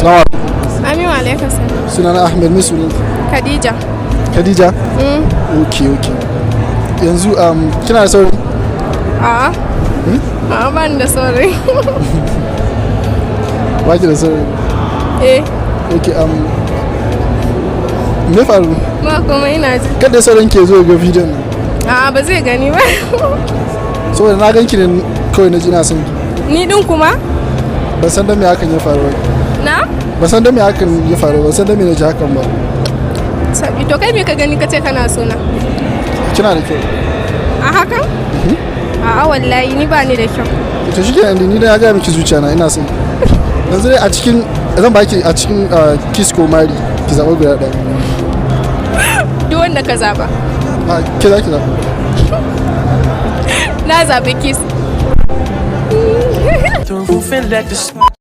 Assalamu alaikum. Amin wa alaikum salam. Sunana Ahmed, mai sunan? Khadija. Khadija? Okay. Yanzu kina da saurayi? A'a. A'a, ban da saurayi. Ba ki da saurayi? Eh. Okay, me faru? Ba kuma, ina ji. Kada saurayin ke zo ga bidiyon nan. A'a, ba zai gani ba. Saboda na ganki ne kawai na ji ina son ki. Ni din kuma? Ban san don me hakan ya faru ba. Na? Ban san don me hakan ya faru ba, ban san don me na ji hakan ba. Sabi, to kai me ka gani ka ce kana so na? Kina da kyau. A hakan? A'a, wallahi ni ba ni da kyau. To shi kenan, ni da ya gaya miki zuciya na, ina son ki. Yanzu dai a cikin zan baki a cikin kiss ko mari, ki zaɓa guda ɗaya. Duk wanda ka zaba. A ke za ki zaɓa. Na zabi kiss. The roof and let the smoke.